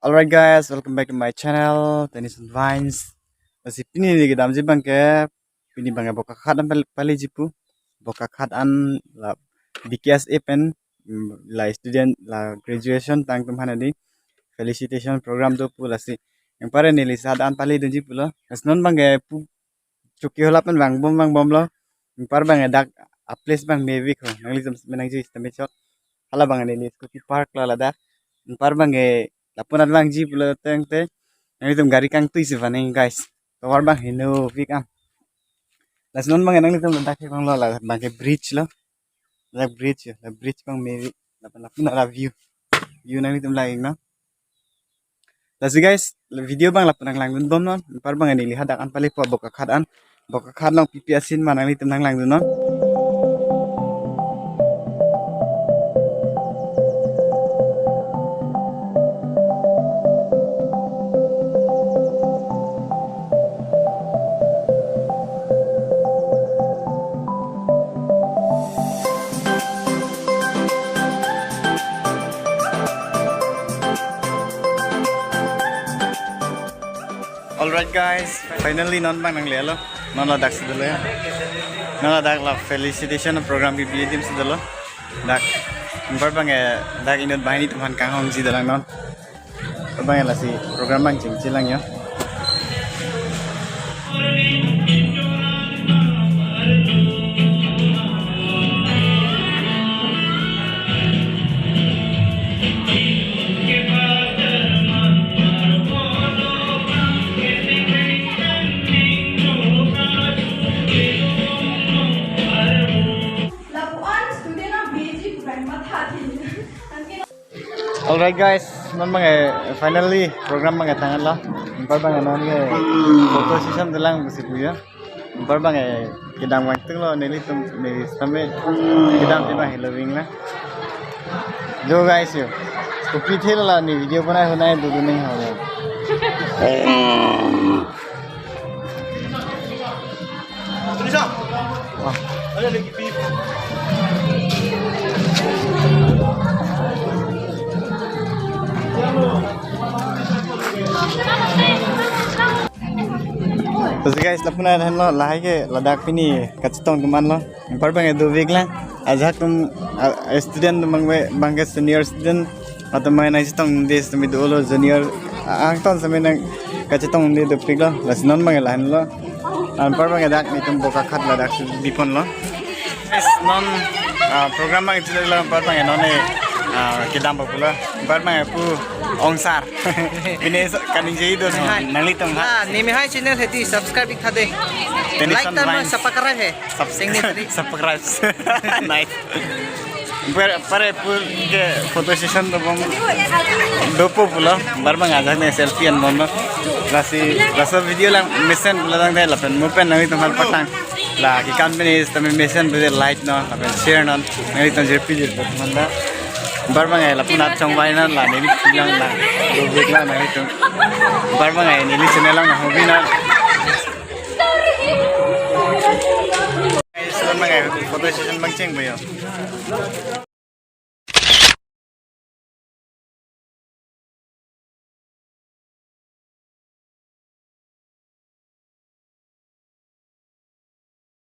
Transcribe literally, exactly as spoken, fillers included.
Alright guys, welcome back to my channel, Tennyson Vines. Lasi pini neli kedamji abangke, pini abangke Bokakhat an pal-, paleji pu. Bokakhat an la B K S A pen, mm, la student la graduation tang atum aphan hedi felicitation program do pu lasi. Anpar neli ladak an paledunji pulo. Lasi non abangke pu choki hula pen vangbom vangbomlo. Anpar abangke dak a place abang mevik ho. Nanglitum menangji sitame chot. Hala abangke neli scooty park lo ladak. Anpar abangke lapu-an vangji pulo tangte nanglitum gari kangtui si vaneng guys. Tovar abang heno vik am. Lasi non abangke nanglitum ladak ke bang lo, la abangke bridge lo. Ladak bridge ya, la bridge abang mevik. Lapen lapu-an la view. View nanglitum langnon. Lasi guys, video abang lapu-an nanglang dunbomnon. Anpar abangke neli hadak an palepo Bokakhat an. Bokakhat along pipi a-scene ma nanglitum nanglang dunnon. Alright guys, finally non abang nanglelo. Non ladak si dolo ya. Non ladak la felicitation program B B A team si dolo. Dak, anpar abangke dak inut banghini atum aphan kanghongji dolang non. Abangke lasi program abang chingchilang yo. Lapu-an student abiji kubai matha thi. Alright guys, non abangke finally program abangke thangnat lo. Anpar abangke non ke photo session dolang pusi pu ya. Anpar abangke kedam vangtunglo, nelitum neli sitame kedam abang helo vinglang. Jo guys yo. Kopi thelo la ne video banai hunai do do neng ha. Lasi guys, lapu-an henlo, lahai ke ladak pini kachetong atum anlo. Anpar abangke dovik lang. Ajahak atum, a, student atum abang, abangke senior student atum abang nangchetongde sitame dolo, junior, a, angton sitame nang kachetongde dopiklo. Lasi non abangke lahenlo. Anpar abangke dak nelitum Bokakhat ladak si biponlo. Guys, non, ah, program abang itulo, anpar abangke non ne, ah, kedam pulo. Anpar abangke pu ongsar. Pini so kaningje do. Hai. Nanglitum ha. Ah, neli mehai channel hedi subscribe ik tha dei. Tennyson Vines. Like tha subscribe he. Sub-, sing ni tadi. Subscribe. Nice. Anpar, anpar pu ke photo session dobom dopo pulo. Anpar abang ajahak ne selfie enbomlo. Lasi, laso video lang mesen pulo tangte lapen mo pen nanglitum aphan patang. La kekam pini sitame mesen pu like non, lapen share non. Nanglitum jirpi jirpo manda. Anpar abangke lapu-an chongvai non la neli bilang la. Dovik lang nanglitum. Anpar abangke neli channel lang nanghobi non. Guys, non abangke photo session abang chengpo yo.